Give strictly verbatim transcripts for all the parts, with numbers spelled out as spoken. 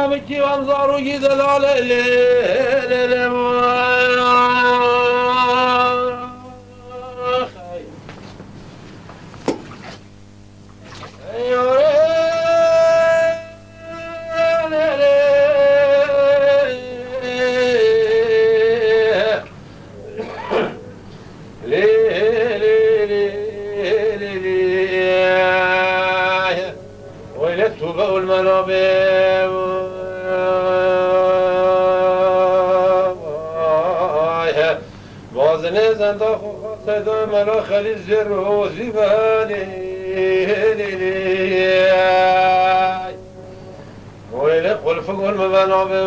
Miki vem zarokî delale lê lê lê. Weyle tûbe û melabe. Vay he. Bazinê zenda xwe xwe seyda mela Xelîl zêr û zî belê. Weyle qulfik û me venabe.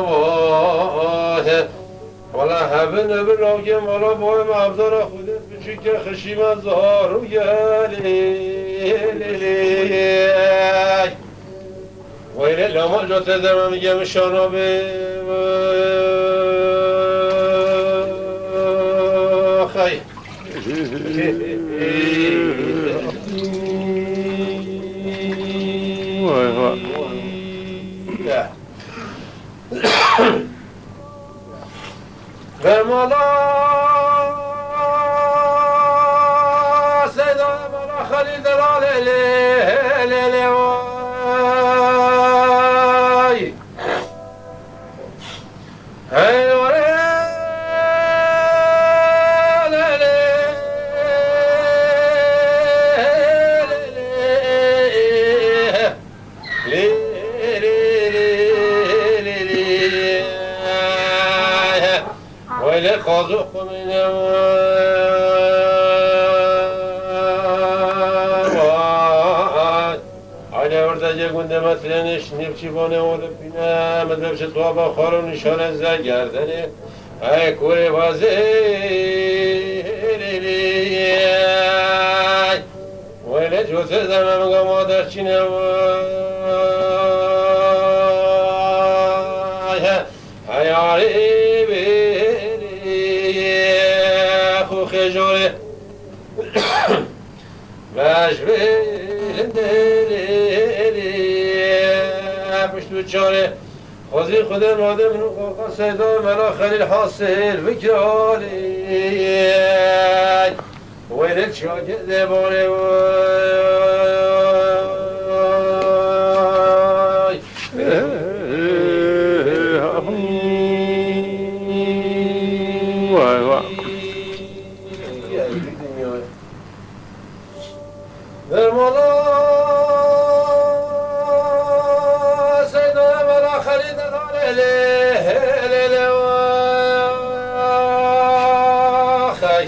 Vay he. Wala hebin hebin lavkê mala boyê me evzara Xwedê piçûkê xişî me zar û gelê. Weyle lama cotê de me mige mişana be. Xey. Vay vay. Ya. Fermala Seyda Mala Xelîl Delal lê lê lê vay. Hey, ore, lê, lê, lê, lê. Lê, lê, lê, lê, lê. Weyle qazû xumîne. Vay. Ayne orada gundê me trênê şinê biçî vanê olê pîne. Me devşe tuaba xwaro nîşane ze gerdene. Ay kurê vazê. Lê, lê. Weyle cotê de me minga ma derçîne vay he. Heyarê bêrê xwe xêjorê. Beş bêrê lê lê. Pişt û çarê. Xwezî Xwedê nodê min û qoqa Seyda Mela Xelîl hasil bikiralê. Weylek çiyakê dê borê vay. Vay vay. Dermala Seyda Mela Xelîl de lê lê lê lê. Xey.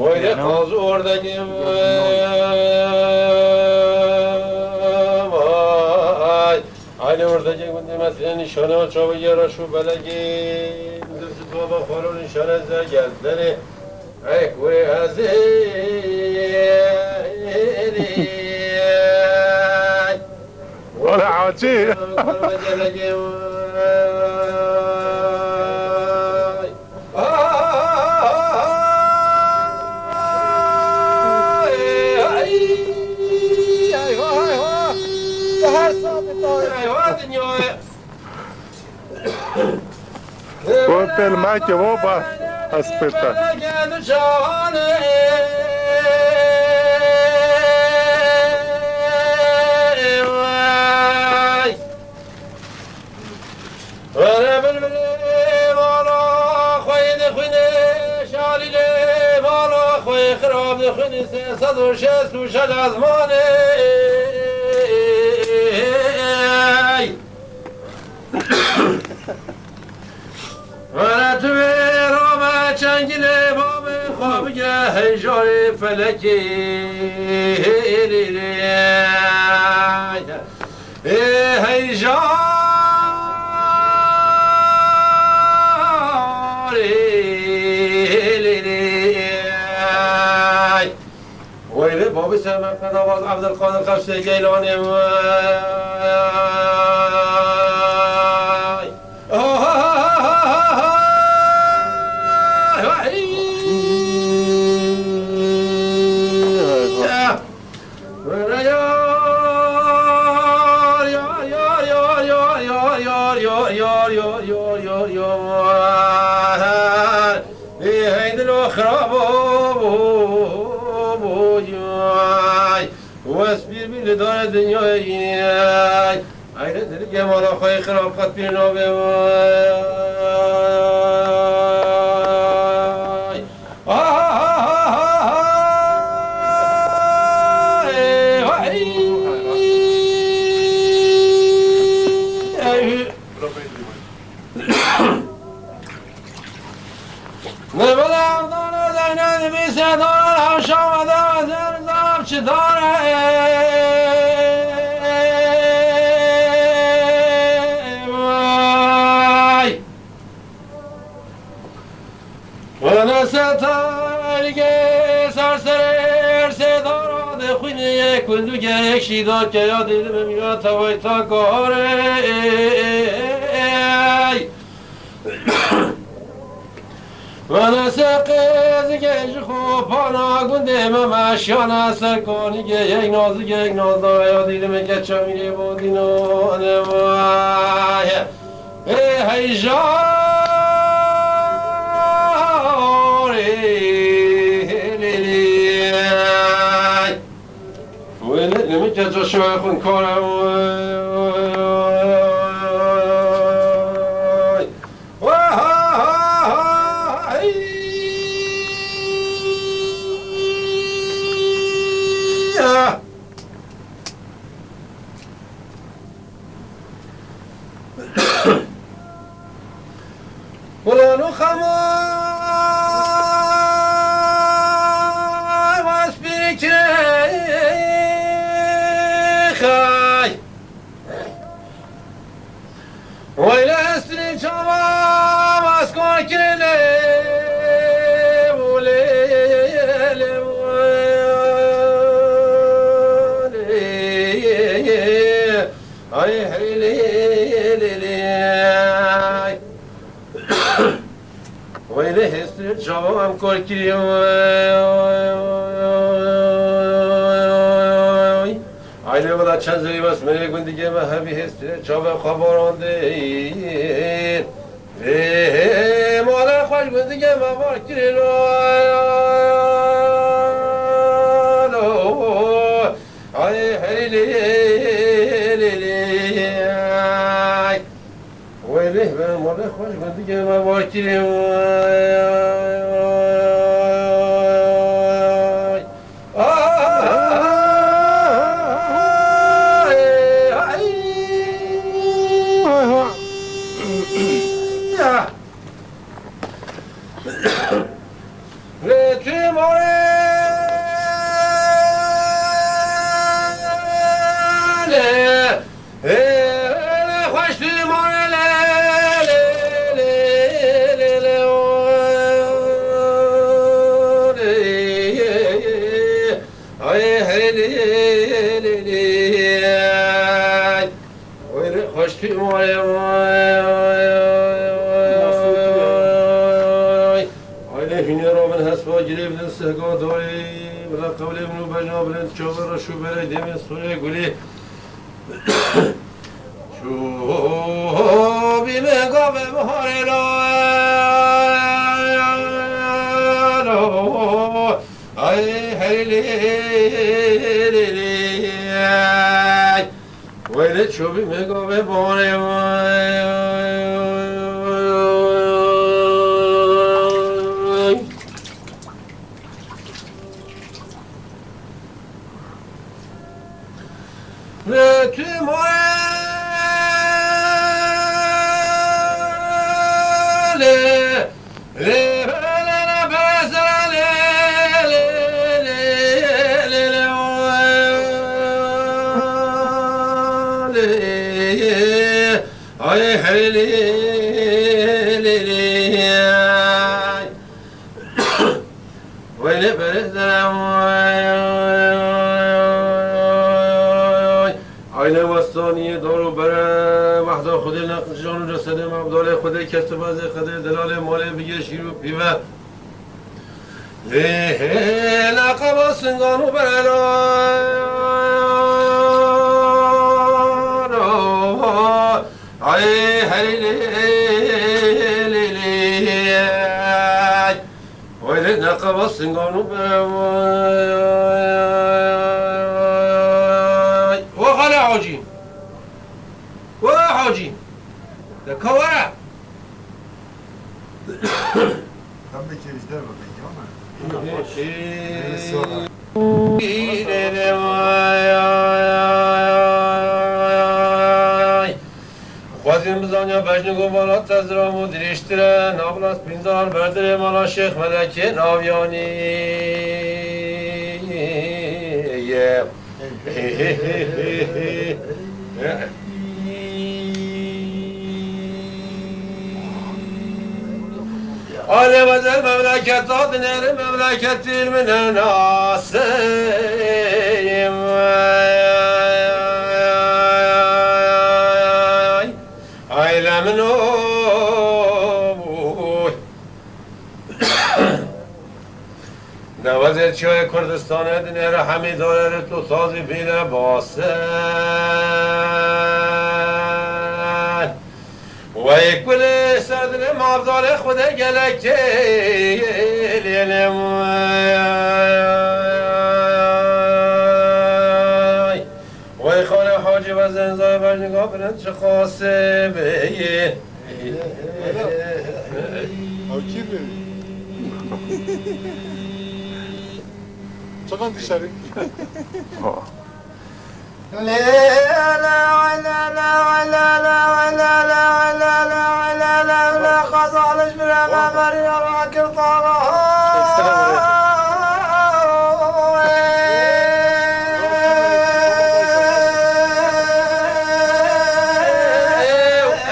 Weyle qazû ordegê vay. Aynê ordegê gundê me sine nîşane çawa yara şu belege. Gundê si tuaba xwaro nîşane ze gelderê. Ek wê ez ê. Wala Hacî. Gelege vay. Ay, ay, ay, vah, ay, vah. Her saet ay, ay, vah, dünyaya. O pelmake, o ba, aspirta. Were bilbilê mala xwe yê dixwîne, şalî lê mala xwe yê xirab dixwîne, sê sed û şêst û şeş ezmanê. Were tu vê rabe çengilê babê xwe bigire heyjarê felekê. Ê heyjarê. Semerqend Abaz Abdülkadir Xefsê Geylanê vay. Ê hey dilo xirabo bo, bo, bo, yay. Wes pîr bî li darê dinyayê yînî, yay. Ay li dilê mala xwe yê xirab qet pîr nabe, yay. Ah, ah, ah, ah, ah, ê, ay. Ay. Nebela dana dana dibîse dana hewşa me de zer zaf çi dana ey vay. Wele setarge ser serê ersê dara de xwînê yek hundu gerek şîda ke ya dêlim em ya tevay ta kare ey. Wele se qêzike ji xwe pana gundê me meşiyana ser kanî ge yek nazik yek nazda ya dîlime ke çemînê bo dînane vay. Ê heyja. Wê ne, ne min keça şoya xwe kare. Ulan o xema vaz pirî kirê xay. Weyle hestirê çava vaz kor kirê lê, lê, lê, lê. Ay hey lê lê lê ay. Weylê hêstirê çawa em kor kirî. Ay lê wela çend zerî bes merê gundikê me hevî hêstirê çavê xwe barandê. Ê, ê, mala xweş gundikê me bar kirî lo. Ay, herî lê, lê, lê, ay. Wey lê, be, mala xweş gundikê me bar kirî. Ay, ay, ay. Ya. Lê tu morê lê, ê, lê xweş tu morê lê, lê, lê, lê, lê, o, lê, ay, hey, lê, lê, lê, ay. Oy, xweş tu morê, oy, oy, oy, oy. Ay, lê hûnê rabin hespa girê bidin sehga dorê. Bila qewlê min û bejna bilind çaver reş û berê demê sorê gulê. Çû bîne gavê biharê la. Ay, hey, lê, lê, lê, ay. Weylê çobî me gavê barê vay. Lê tu morê lê. Ay, hey, lê, lê, lê, ay. Weylê berê zerem. Dor û bere wehda Xwedê neqis can û cesedê mebdalê Xwedê kestibazê Xwedê delalê malê bigê şîr û pîve. Lê neqeba singan û berela. Ay herî lê, lê, lê. Wayne neqeba singan û be-, vay. O Xalê Hacî. O Hacî. De ka were. Tam bir kere işte bak, ya mı? Vay. Xwezîn bizanya bejnê ku vala tezra û dirêjtir e, navla Spîndar berdirê mala Şêx Melekê Navyanî ye. Alê vezer memleketa dinêri memleketî min naseyim. Aile min o. Newezê çiyayê Kurdistanê dinêre hemî dayerê tu sazî bîne basen. Wey kulê serdinê mavdalê Xwedê gelekê lêlê. Wey xalê Hacî ve zenzayê bejniga birin çi xasê beyê. Ew kî bû? Çiqan dişerî?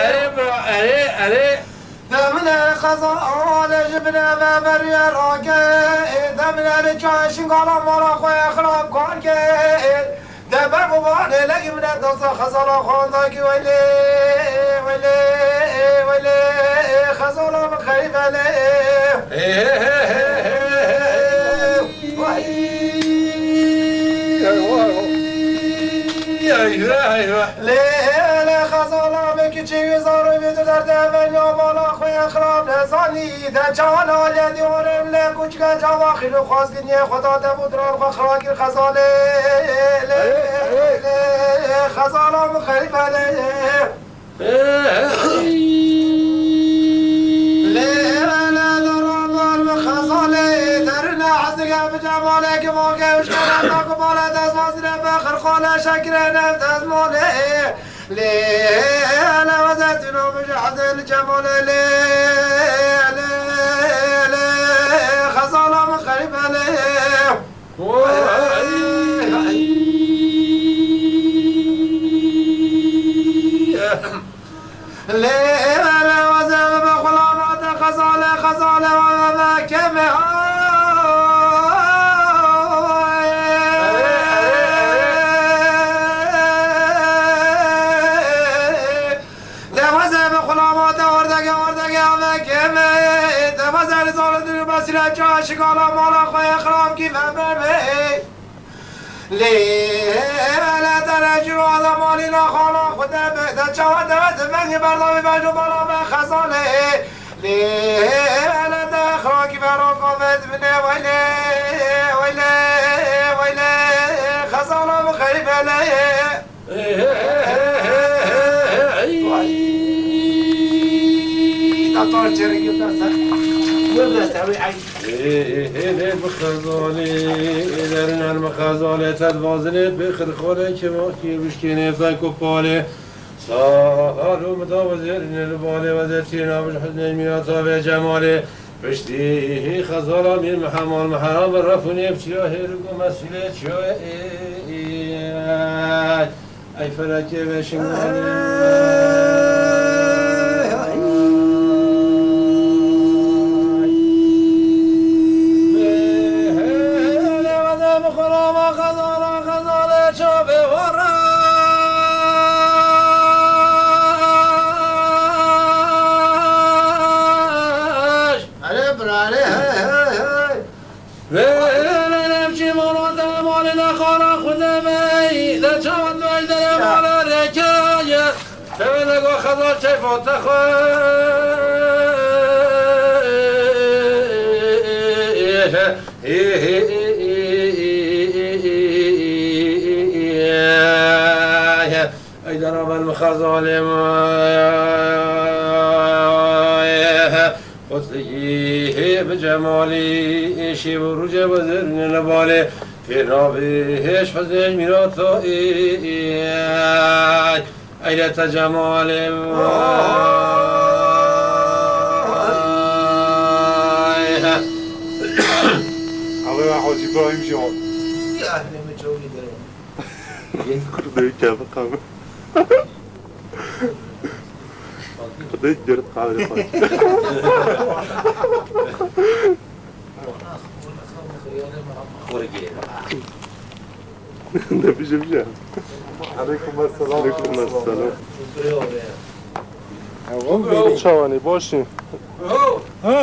Erê, bira, erê, erê. Demine xezal ale ji bine me beriye rake. Demine li çaşingala mala xwe xirab karke. Deme bu bane legi mine dosta xezala xwanda ki wele, wele, wele, xezala min xeybe le. Vay. Lê, lê xezala min kiçî wî zarû wî tu derdê min ya bala xwe ye xirab nezanî. De çawan aliyê dîwarê min lê kuçke çawa xîl û xwaz dinyê xwe da te bû diran xwe xira kir xezalê. Lê, lê, lê, xezala min xeybe lê. Lê, lê, dora min xezalê derine ez dike bi cemalê ki vake û şkere me ku bale dest vazine be xirxale şekirê ne dezmalê. Lê, lê, wezê tu nabêje hezê li cemalê lê, lê, lê, xezala min xerîbe lê. Lê, lê, wezê bibe xulama te xezale, xezale wezê be keme. Deweze bi xulama te ordege, ordege ave keme. Deweze li zor dir mesîre çaşikala mala xwe ye xirab kî vebeme. Lê ele te re ciro ade malîna xala xwe de be. De çawa dewe divengî berdavî bejo bala be xezale. Lê ele te xira kî vera kave dibine wele, wele, wele, xezala min xerîbe le. Hêlê bi xezalê, êlerin her bi xezalê, te divazinê, bê xirxalê, kê wextî wişkênê, fek û palê, sar û midawizêrînê li balê, wezê çêna bi ji huznê mîna tavê cemalê, piştî xezala mîr Mihemal Miheram bi refunê bi çiya hêr û mesîlê çiya ê. Ey felekê ve şinganê. Lê wede bi xurama xezala xezalê çavê wara. Çeyfa te xwe. Ey dera ben mixazalê me. Xwezî bi cemalî, şîv û rûcê bi zirnê li balê. Tê navê hêj xwezê ji mîrata ê. Eyle te cemalê. Ew ê Hacî Îbrahîm jî hat. Ya, ne mi çawi dere. Kurdê kevik abi. Xwedê girt qebrê xwe. Nebijim ya. Aleykum esselam. Aleykum esselam. Çawanî, başî? Ha?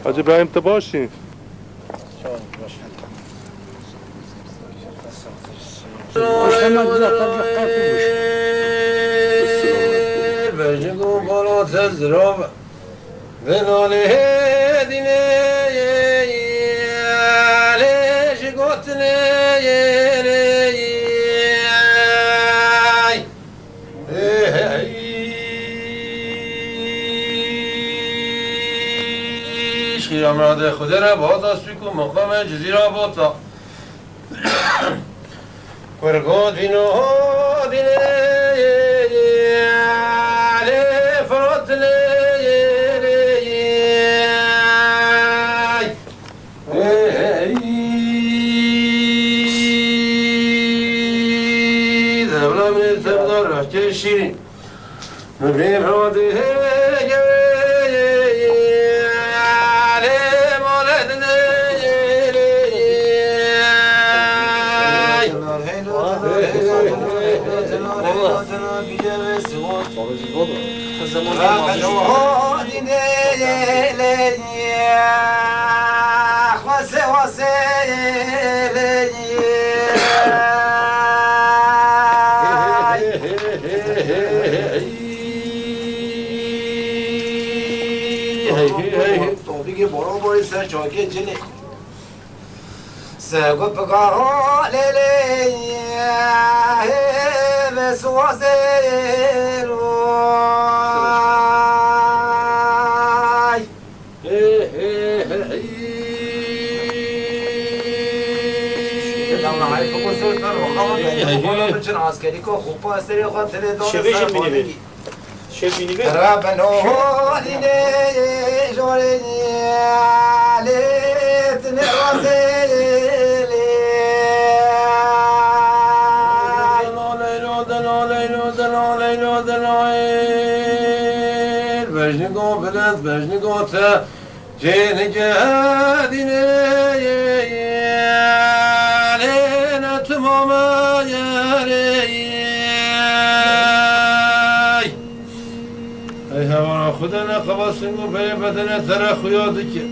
Hacı Brahim, te başî? Bejnik û bala te zirav. Vê nalê dînê lê ji gotinê lê. Şîra miradê Xwedê re bata sûk û meqamê Cizîra bata. Kurgo dîno dînê lê Firat lê. Devla min tevdar rehçe şîrîn. Min rê radê lê male dinê. Topîkê boran borî ser çakê cinê. Sego pigaha lê lê, hêve suwazê vay. Çin askerî ko xupa serê xwe têlê dane. Şevê ser jin bînî bê. Xalidî. Şevbînî be. Rabeno dînê jorê lê tine razê lê. Leylo, delo, leylo, delo, leylo, delo, ey. Bejnigo bilind, bejnigo te. Cênike dînê lê ne timame lê. Ey hevana Xwedê ne xebasîn û berê bedene te re xuya dike.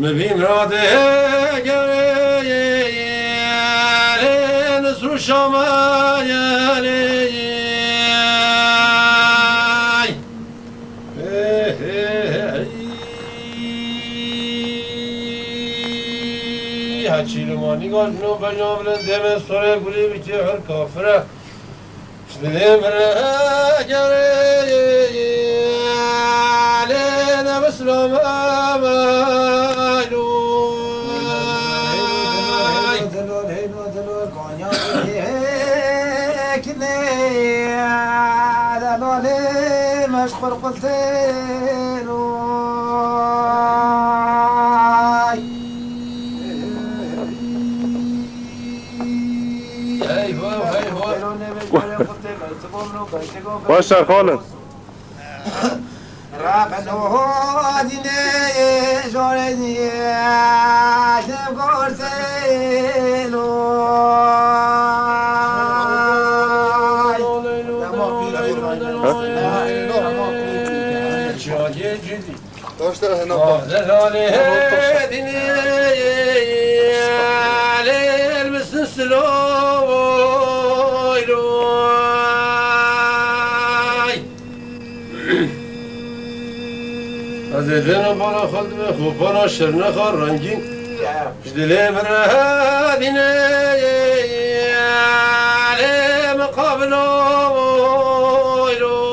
Mi bîn radê gerê lê ne srûşame lê. Heçî li manî got, no bejna bilin deme sorê gulê bikê her kafire. Dilê min re gerê lê ne bislame. Baş e xalim. Loy, loy. Ez ê vêna bala xwe dime xwe bala şernexa rengîn. Ji dilê min re hedîne lê min qabilo, loy, loy.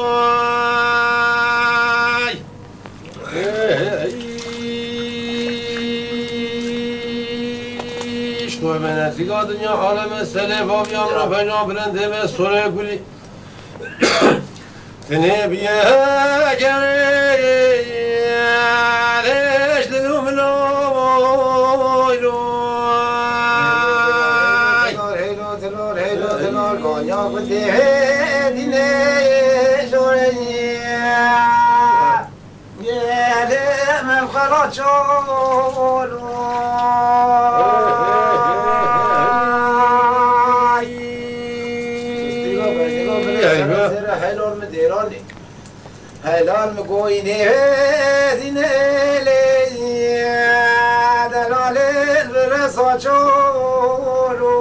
Îşq û menetiga dinya aleme selê babiya min û beyna bilendê me sorê gulî. Tinê biye gerê lêş dilû min loy loy. Heylo dilor, heylo dilor, heylo dilor, gonya gudê dînê joreyê. Gelê me xela çolo. Ay. Sera sera helal mi dêranê. Helal mi goyînê dînê lê. Delalê bi resa çolo.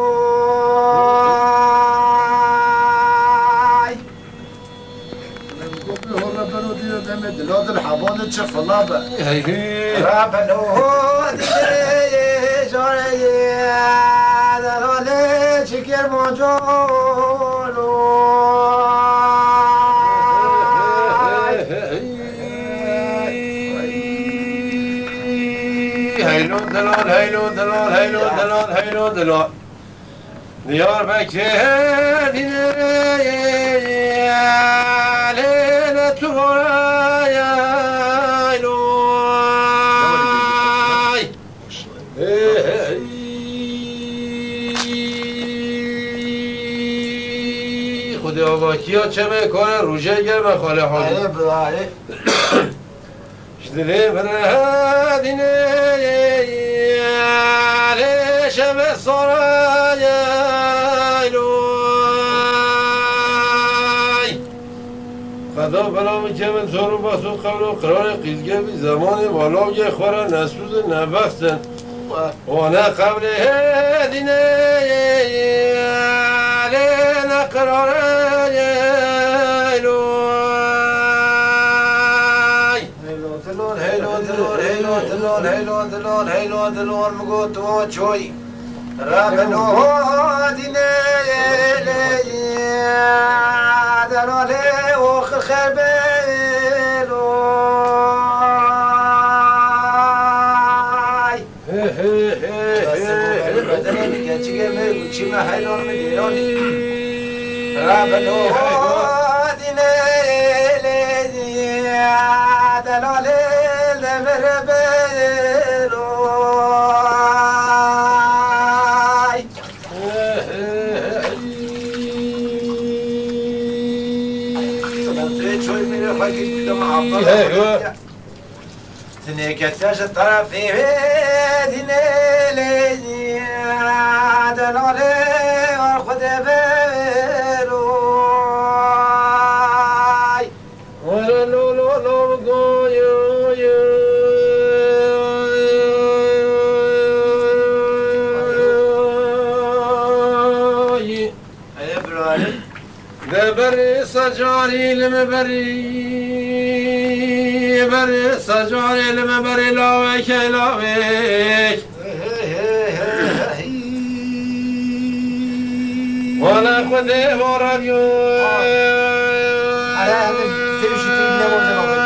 Ay. Min got, "Bi hora bero diye deme dila dil hevalê çi fila be." Hey, hey. Rabeno diye jareye dalale çi kermancolo. Heylo delal, heylo delal, heylo delal, heylo delal. Diyarbekir dînê lê ne tu vara yaylo. Hey, hey. Xwedê avakiya çemê kare rûjê germe xalê halî. Erê birayê. Ji dilê min re dînê lê şeve sarayê loy. Xeda bela min kevin zor û bas û qewlo qirarê qîzge bî zemanê valavgê xwe re nesûzin nebexsin. Wane qewlê dînê lê ne qirarê loy. Heylo dilor, heylo dilor, heylo dilor, heylo dilor, heylo dilor, mi got o çoy. Rabeno dînê lê, delalê o xir xerbelo. Hey, hey, hey, hey, hey. Bedenê mi, keçikê mi, guçî mi, heylan mi, dîlanî. Rabeno dînê lê, delalê devir beloy. Hey, hey, hey. Çoy mi, xwekî, dema abla. Hey, hey. Tinêke te ji terefê wê dînê lê, delalê war Xwedê beloy. Were lo lo lo goyo yo. Ey birayê. De berê secarî li me berî, berê secarê li me berê lawek, ey lawek. Wala Xwedê wara diyo. Ara, ara, sêwişî tu ne wajib abi.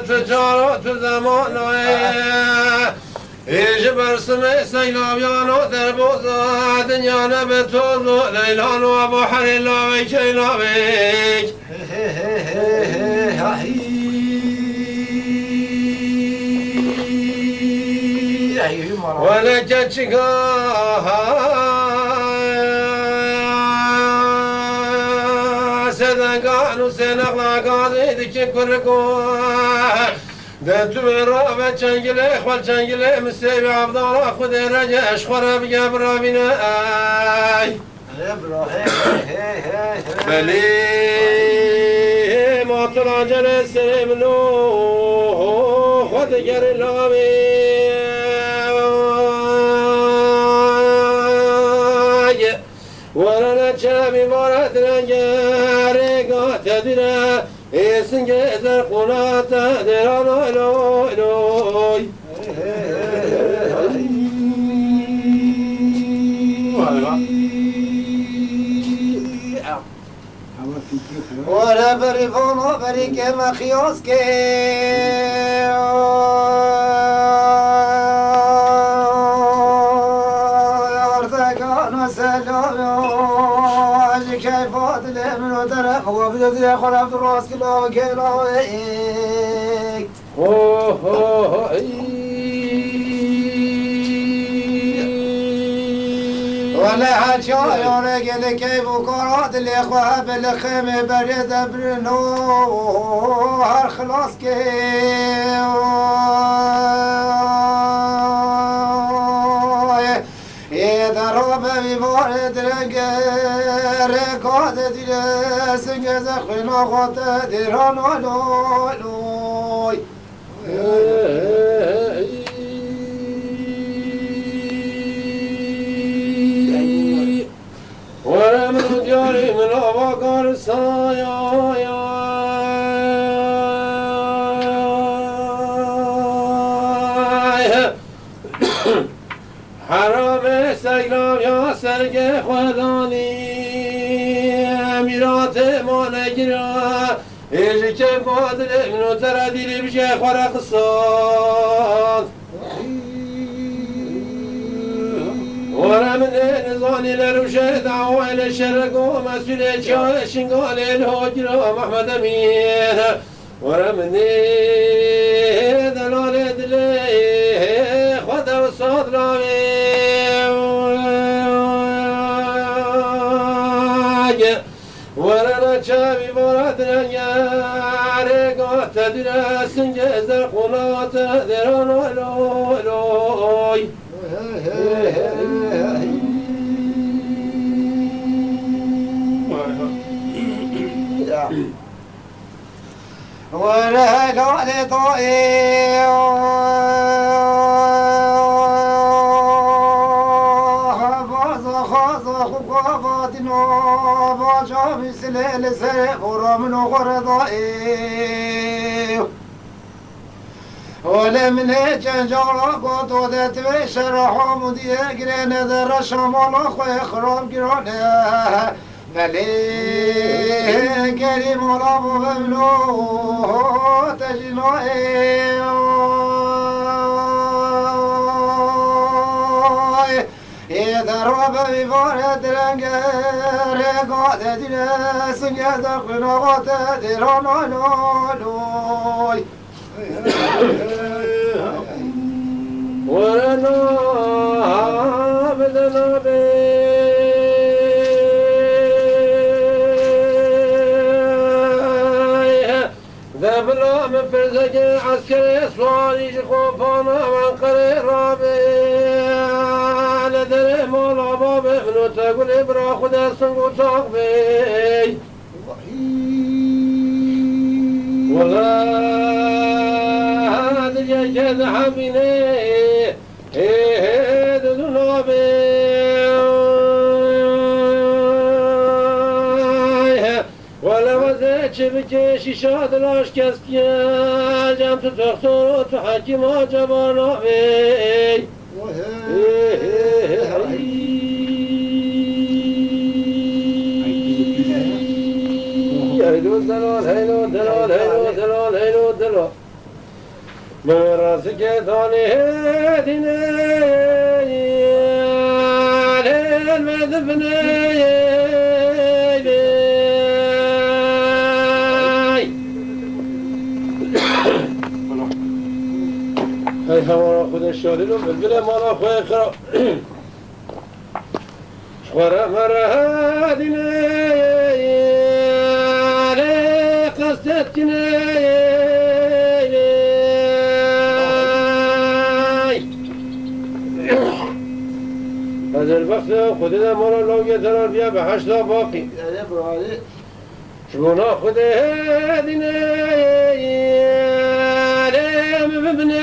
Tu caro tu zamano ye. Ê ji ber simê seylaviyan o derboza dinya nebe toz o leylan o abo herê lavek ey lavek. Wele keçika sedegan û senexla gazê dike kuriko. De tu vê rabe çengilê xwe çengilê min sêvê avdara Xwedê rege eş xwe re bige biravîne ey. Hey bro, hey, hey, hey, hey, hey. Belê ma tu racelê serê min o xwe digerê lavê. Were neçe mîvare direnge rêga te dire, ê singê zerqûna te dêra loy loy loy. Were berî vana berî ke me xiyas ke. Artekana selam ji keyfa dilê min û deref xwe bide dilê xwe reft û rast kilo kêla wê. Ho, ho, ho, ey. Wele heça yare gelê keyf û kara dilê xwe hebe li xêmê berê de birin o her xilas ke. Ê de rabe vî varê direnge rêka de dîle singê zexwîna xwe te dêra loy loy loy. Were min û diyarî min ava kar saya ya. Heramê seylav ya sergê xwe danî, mîratê ma negira. Ê ji keyfa dilê min û te re dîlî bijê xwe re xisand. Were min ê nizanî li rûjê dawayê li şerek û mesûlê çiyayê Şingalê li hojira Mehmed Emîn. Were min ê delalê dilê xwe de wisa dilavê. Were neçe mîvare direnge rêka te dûre singê zerqûna te dêra loy loy loy. Were helalê dayê. Baza xaza xwe gavatîno, baca mîsilê li serê xwe re min û xwe re dayê. Wele min ê çend cara got, o de divê şera Hamûdiyê girê nede reşa mala xwe xirab girane. Belê kerî mala bo bevlo te jî nayê. Ê de rabe vî vare direnge rêka de dîne singê de xwîna xwe te dêra loy loy loy. Were na bide na be. De bila min pirzekê eskerê swarî ji xopana Enqerê rabe. Li derê mala babê min û te gulê bira xwe de sing û tax bey. Wele dilê ke dihemîne, hê hê didu nabê. Wele weze çi bike şîşa dilaş keskiye, cem tu doktor û tu hekîma ceba nabê. Heylo delal, heylo delal, heylo delal, heylo delal. Min razike danê dîne, lê me dibine. Hey hewara xwe de şalî lo, bilbile mala xwe xira. Ji xwe re me re dîne, lê qestet kine. Ez erbexte Xwedê de mala lawgê te re biya bi heşta baqî. Ji bona Xwedê dîne lê min bibine.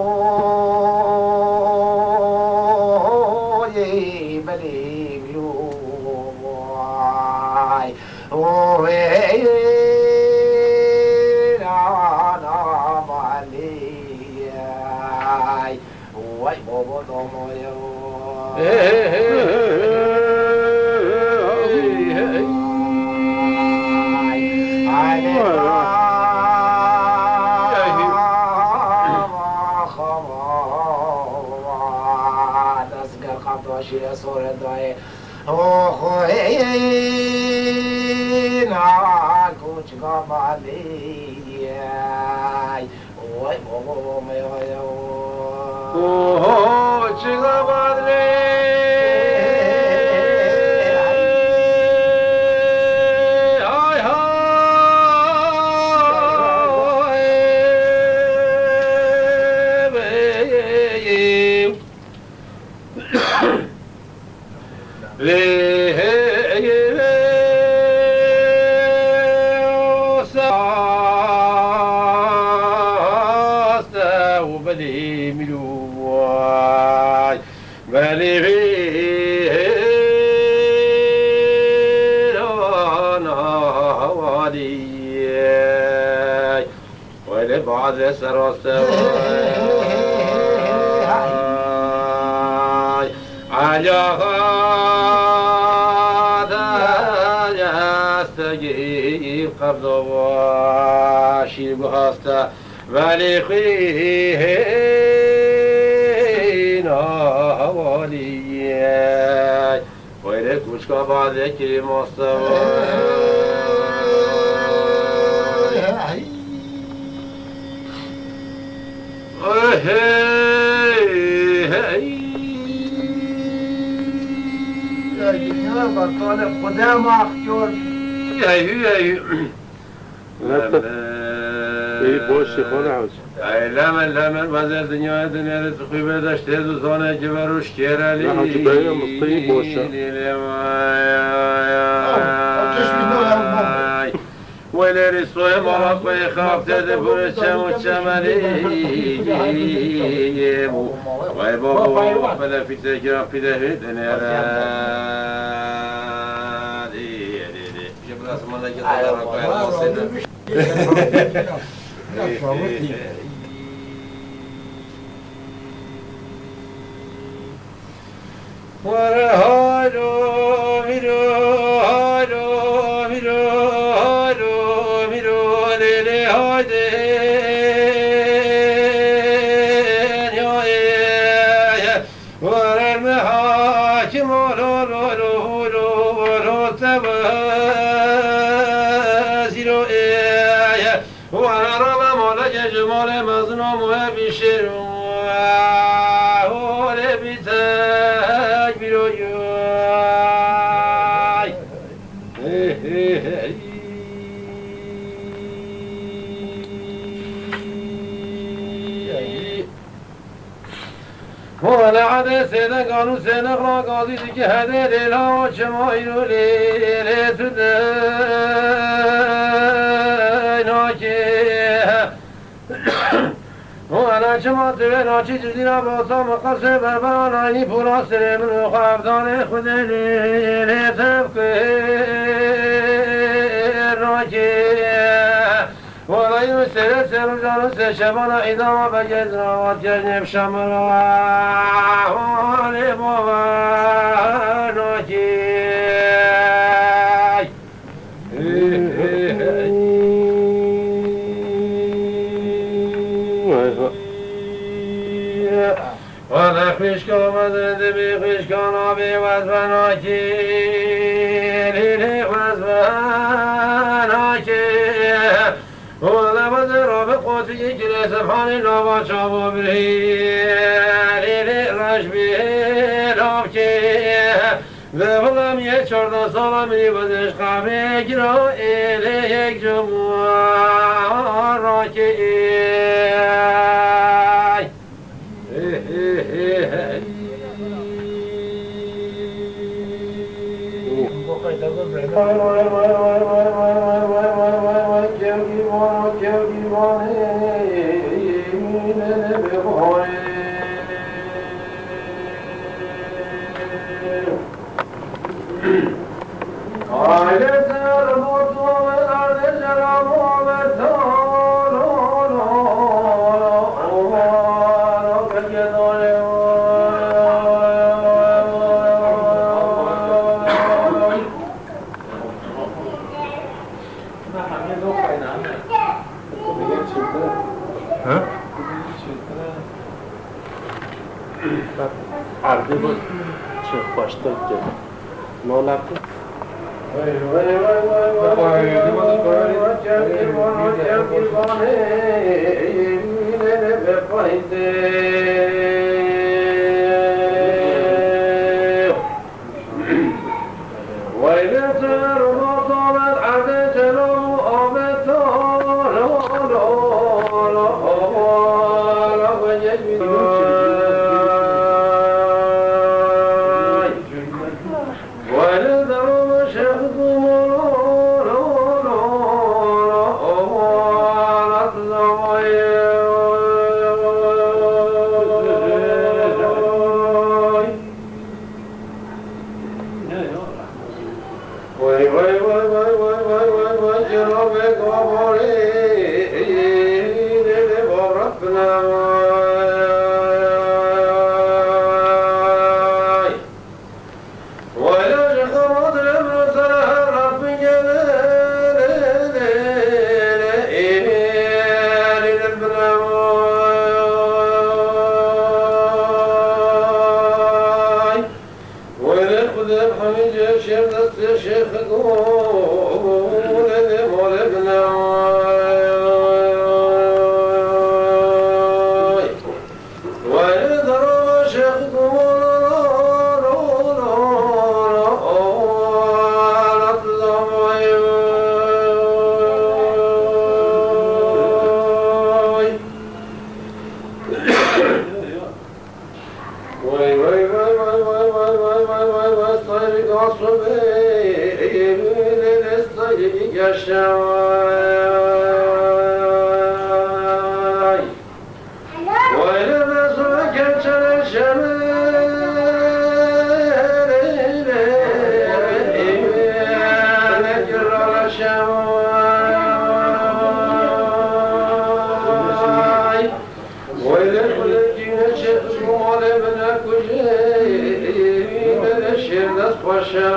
Oy, belê mîlo, vay. Oy, nana malê, ay. Vay, baba dama ya. Ay, ay, dest ger qap daşî ya sore dayê. Oxo, hey, hey, hey, na, kuçka malê, ay. Oy, oy, oy, oy, oy, oy. Oho, çiga badre. Ay, hay. Lê saste û belê mîlo, vay, belê vêrana walî. Wele bade seraste. Ay, Ala Xada destgî qebdo şîr guhaste, velê xwîna hawalî. Wayre kuçka badekî maste. Hey, hey. Ya, ya, batale, Xuda mahkûr. Hey, hey. Ey boşê xwe ne hewc. Ey lemen lemen vezer dinyayê dinêre tu xwî bê deştê duzanekî ver û şkêrelî. Ne hewc, beyê misteyî boş e. Vay. Wê lêrî soyê mala xwe yê xaftê de bûne çem û çemelî bû. Vay babo, pelefî tekî axpî de hê dinêre. Dî, dî, dî. Ji biraz maleke xwe de rakoya masê de. Were hayro mîro, hayro mîro, hayro mîro, lê lê hayde, ya ê, were me hakim, lo lo lo lo lo, te be zîro ê. Were rame maleke ji malê mezin û muhê bîşêr û holê bî tek bîroyay. Hey, hey, hey. Wele edê sêde ganû sêde xla gazî dikî hedê lêla o çima îro lê lê tu de nakê. Wele çima tu vê naçî cizîra bota miqasê berbera naynî pûla sirê min û xevdanê xwedê lê lê tevkê nakê. Wela yû sêrê sê rojan û sê şebana îdama begezra vat kejnê bi şemira. Holê bava nakî. Wele xwişka mezin dibî xwişka nabî wez be nakî. Lîlî wez be nakî. Wele bide rabe qotikî kirê sebhanî nava çavo birî. Lîlî reş bî lavkî. Ve vilam yê çardeh sala mirî bide ji qavê gira êlê yek cuma rakî. Ha? Erdê bû çi xweştir kir. Nola ku? Vay vay vay vay vay vay vay vay cenabê gabarê lê lê bavrat bine vay. Vay la ji xebat lê min ser her rafin gelê lê lê lê lê lê bine vay. Wêrê Xwedê bi hemî cihê şêr destê şêxik û lê lê malê bine. Wêrê derama şêxik û mala la la la la la la la. Wayne kulekî neçe tu malê min nekujê, şêr dest xweşe.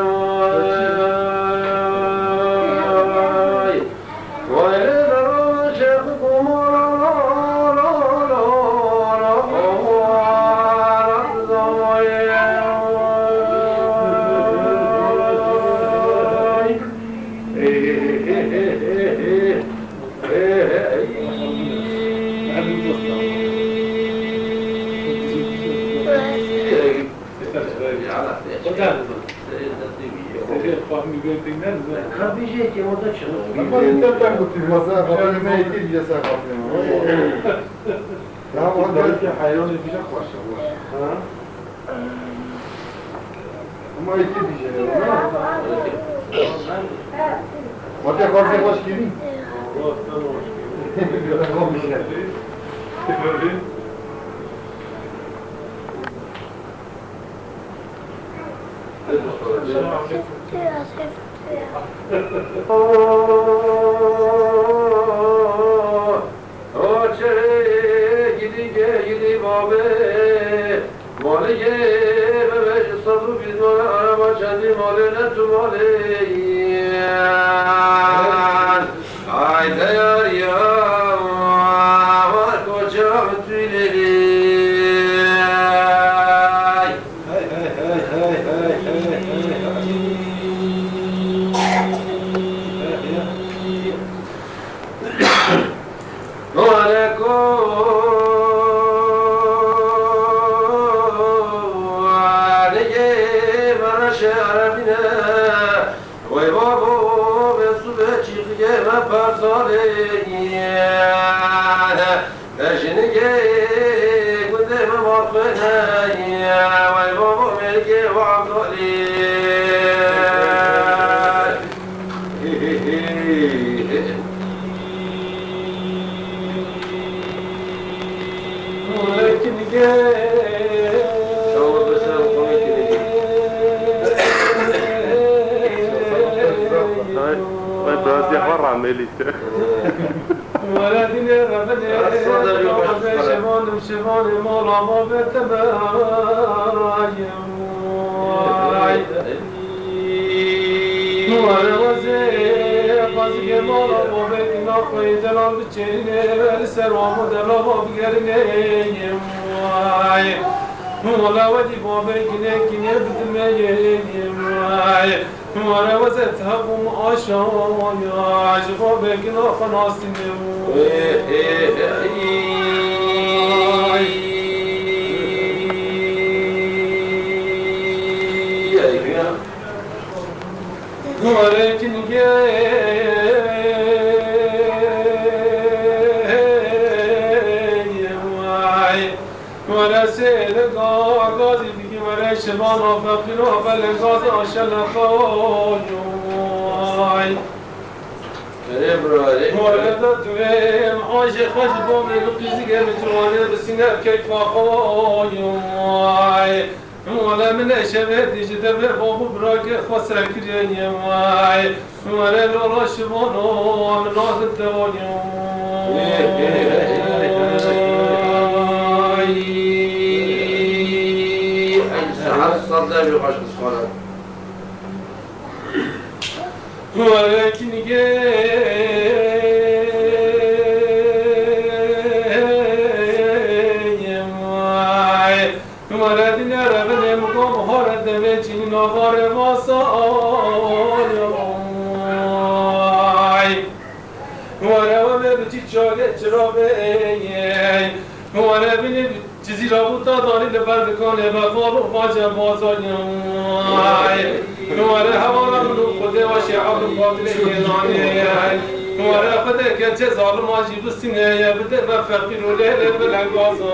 Wayne derame çeq ku mala. Ama internet gotî, mesela, xatırına iki diye sen xatırına. Tamam, belki hayranı bile başlamış. Ha? Ama iki diyeceğim. Bak ya, fazla hoş gelin. Biraz olmuş ya. Roçerê gidî geyilî babê, malê gê bebe ji sed û bîst male araba çendî malê ne tu malê. Ay diyar ya, koça tüyleri. Hey, hey, hey, hey, hey, hey, hey, hey. Hey, hey. Aleko. Alege, maraşe arabine. Vay babo, be su be çiqge me parsale. Te jinike gundê min va xwe ne, wey babo mêrikê va Abdalî. Çawa biser xwe ne. Ay, ay, biraz yavaş ramelî. Were dînê revinê, şivanim şivanê mala ma bê te me. Were wezê, qazikê mala ma bê dîna xweyê delal biçêrînê, li ser wan û delal ma bigerînê. Were wedî babê ginê ginê bidimê. Were wezet heqûm aşa ya, ji bo bêkina xwe nastîne. Were kingê. Were sêre gazî bigî, were şivana feqîra belê gaz aşeleqay. Erê bira, erê bira. Were de durêm, ay jê xwe ji bo min qîzîgê min ciwanê bi sîne keyfa xay. Were min eşevê dî ji devê bavû birakê xwe sekirê. Were lola şivano min nazim te. Ay, ay, saet sade bir kaç kısmana. Were kingê. Were dîne revinê min go bihare devê çînî navarê vasa. Were wemê bi çî çarê çira bê. Were binê Cizîra bû ta danî li ber dikanê me, xalo vace bazayê. Were hewara min û Xwedê wa Şêx Ebdulqadirê Gêlanê. Were Xwedê keçê zalima jî bistîne ye, bide me feqîr û lê lê bile gaza.